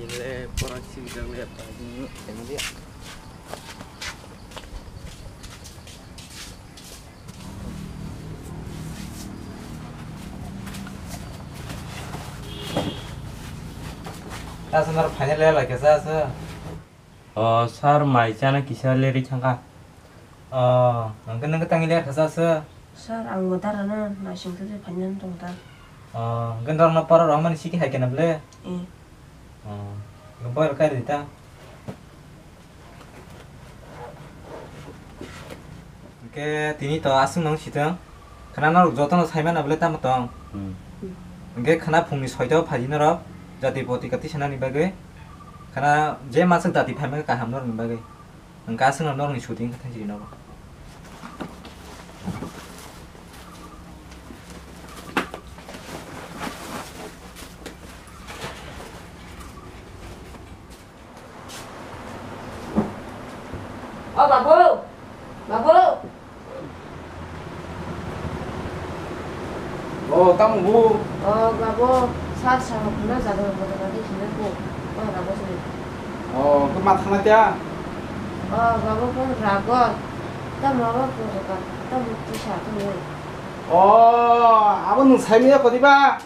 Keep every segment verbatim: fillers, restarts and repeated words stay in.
Le, porang sibijak le, tang, tang dia. Asa naro final le lai kasa asa. O, sir, mai chana kisa lerwi thangkha. O, hwnkhe nwng tangwi ler kasa asa. Sir, ang bo dara na naising twi twi phainani tong ta. O, hwnkhe norokno pora rwmani siki hai khe na ble? Eh. O, hwnkhe boy rok kai rwdi ta. Hwnkhe tini to aswk nung sitwng. Khana norok jotono sai mana bwle tamo tong? Hmm. Hwnkhe khana phungni soita o phaidi norok jati potika tisanani bagwi. Khana je masuk jati phaima kaham norokni bagwi. Hwnkhe aswkno norokni shooting khe thaisiri nogo. O babu, babu. O, tamo bu? O, babu, sir, sir, hokna jado, jado, jado, hino bu. O, babu, sir. O, khe ma thangna tiya? O, babu, phone rago. Tamo abo phone rago. Tamo tisa, tamo. O, abo nwng saimanya kodiba?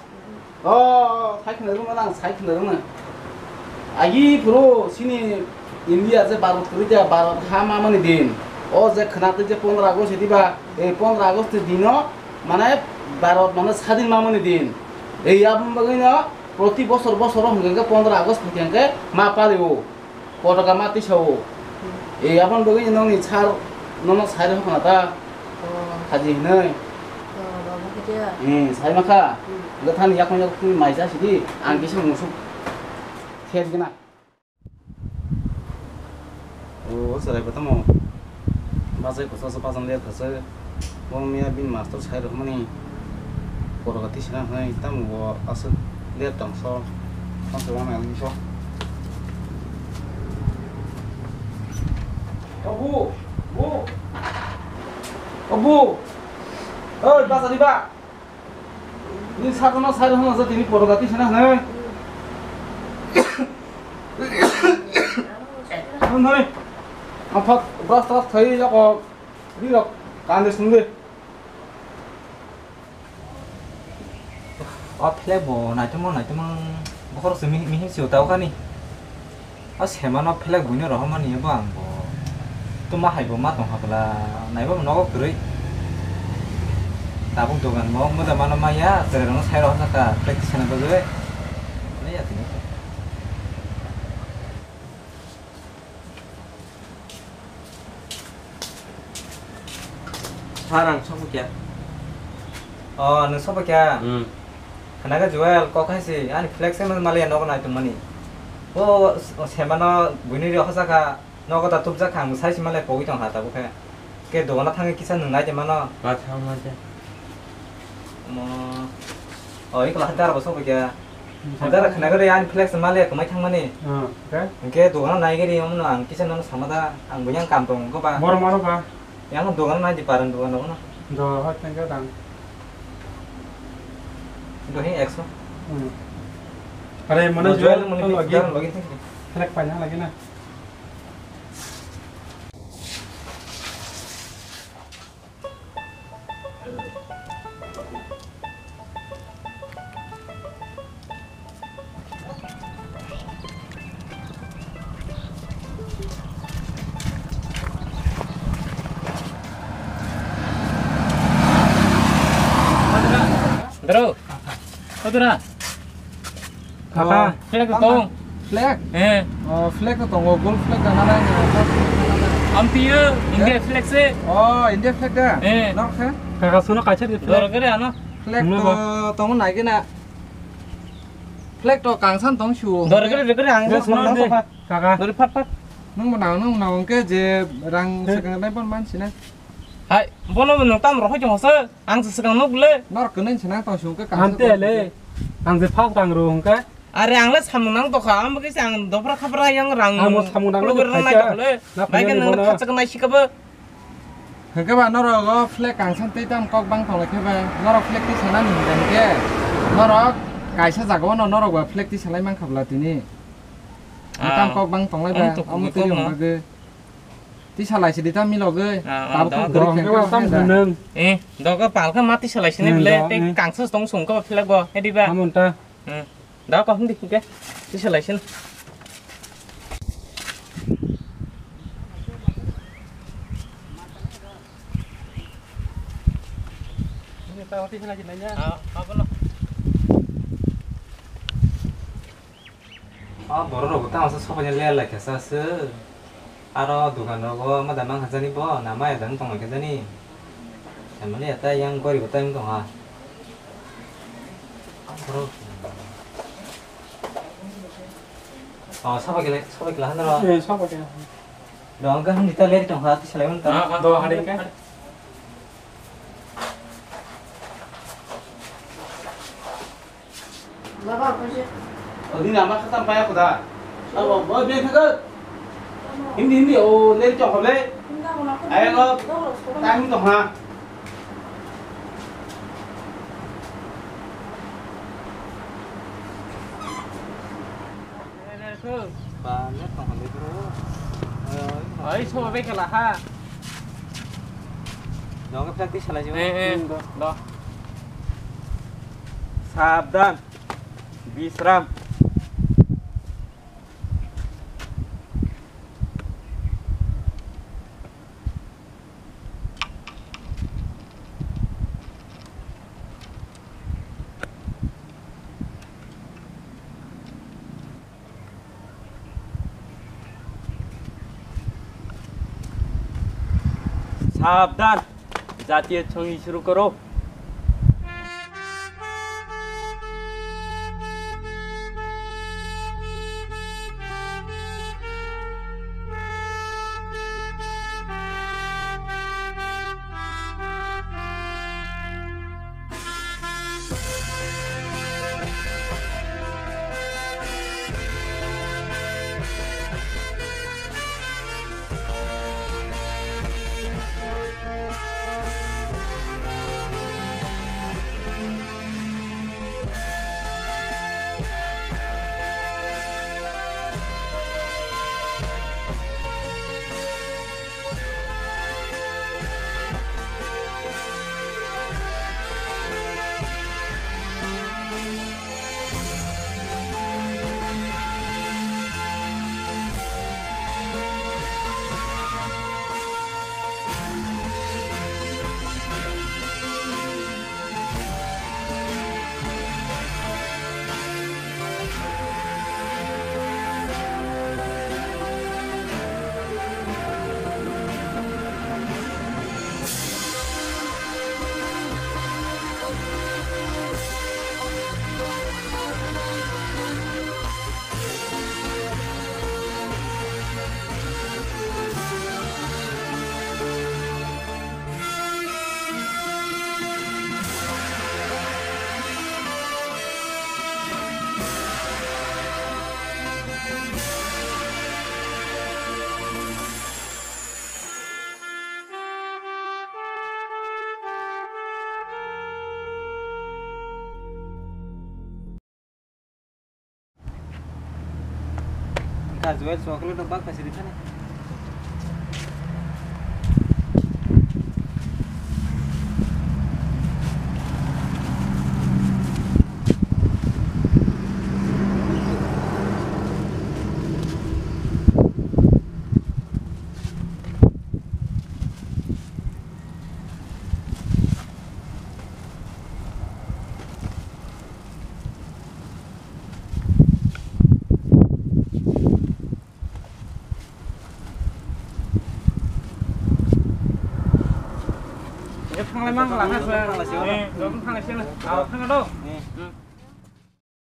O, sai khna rwngmano, ang sai khna rwngmano. Agi phuru chini India je Bharat kwrwi kha, Bharat ha mamani din. O je khna twi je pondro August diba, ei pondro August ni dino mane Bharat mane sadin mamani din. Ei aboni bagwino proti bosor bosoro hwnkhe pondro August phaikhe ma palio. Kotoka ma tisa o. E, aboni bagwi nokni sir nono sai rw khna ta. O. Haji hinwi. O, babu khe ya. Hmm, sai ma kha. Hmm. Gathani yakung yakung twi mai cha sidi, ang kisa musuk khe gina. O, sarai ba tamo. Bachai kosa sa bachang le thasa. Bo miya bini master sai rw mani. Kotoka tisina hwnwi tamo bo aswk ler tong so, tongso wana ang so. O bu, bu. O bu. Oi, basa di ba. Ni sa kono sai hwnwi sa tini kotoka tisina hwnwi. Hwnwi. Aphak bras tras thai yako. Ri rok kande sung de. O flag bo naitongmo naitongmo bokhorok se mihi mihi se tao kani. O sema no flag buino rohormani bo ang bo. Tuma hai bo ma tong habla naibo nogo kwrwi. Tabuk dogan bo moda mano maya cherai rok no sai rohor saka practice sana bagwi. Nai ya tini. Sir, ang sobo kya? O, nwng sobo kya? Hmm. Khnaga Joel, kok hai si, ani flex se mali nogo nai tongmani. O, o, semano buini ri hosa kha, nogo ta tubjak kha, ang sai si mali pogwi tong kha tabuk khe. Ke dogana thangwi kisa nwng nai tongmano. Ma thang ma de. Mo. O, ikla hadar bo sobo kya? Hmm. Hadar khnaga ri ani flex mali kwmai thangmani. Hmm, okay. Hwnkhe dogana nai gari wngmano ang kisa nono sama da, ang buini ang kam tong wngkha ba. Bor maro ba? Yang dogana nai di paran dogana wngno. Do, hot tengka dang. Do he ekso. Hmm. Are, mane mo jual jual mane tong lagi. Jual lagi tengki. Flex paina lagi na. Bro, kau tu na? Kaka, oh, flag tong. Flag? Eh. Oh, flag to tongo, gold flag ka nana. Amtio, India flag se. Oh, India flag da? Eh. Nok kha? Kaka suno kaisa di flag. Dor kere ano. Flag to tongo nai kena. Flag to kangsan tong su. Dor kere, dor kere ang suno de. Kaka. Dor phat phat. Nung bo nang, nung nang ke je rang sekangnai pon man sina. Hai, bono nung tam rohoi jong se. Ang se swkang nuk le. Norok kwnwi se nang tong sung khe. Amte le. Ang je phas rang ro hwnkhe. Are ang le samung nang tokha, ang bagwi se ang dopra khapra yang rang. Ang bo samung nang le. Nai tokha le. Bai khe nang khachak nai sikabo. Hwnkhe ba norok o flag kangsan tei tam kok bang tong lai khe ba. Norok flag twi sanani hwnkhe. Norok kaisa jaga o no norok ba flag twi salai mankha bla tini. Mutam kok bang tonglai ba, omo twi rong bagwi. Tisa lai sidi ta milogwi. Ah, ah, tabuk dok. Kok gori khe tam hwnang. Eh, dogo palka ma tisa lai sini bile, tei kangsa tong sung ko philak go, hedi ba. Amon ta. Hmm. Da ko hindi ke. Tisa lai sin. Ini tahu tisa lai sini ya. Ah, apa no? Ah, borok rok tamo sa sobai le lai kasa se. Aro dukan rogo ma da mang hajani bo, na ma da tong kajani. Emani eta yang gori bo tang tong ha. Bro. Oh, sabo kile, sabo kile hanaro. Eh, sabo kile. Dong ka hum dita leri tong ha, ti salai ta. Ah, ah. Do hari ka. Baba, apa sih? Oh, ini nama kata apa ya, kuda? Apa? Oh, dia kata. Hindi, hindi. Oh, leri tong ha le. Ayo, lo. Tang tong ha. Ba, net tong hwnwi bro. Oi, soba bai kala ha. Nogo practice salai jibo. Eh, eh, do. Sabdan. Bisram. Sabdan, jatiyo songit shuru koro. Wngkha Joel chocolate rok bak kha siri thani. Thanglai mang la ha sa. Eh, dong thanglai sini. Aw, thang do. Hmm.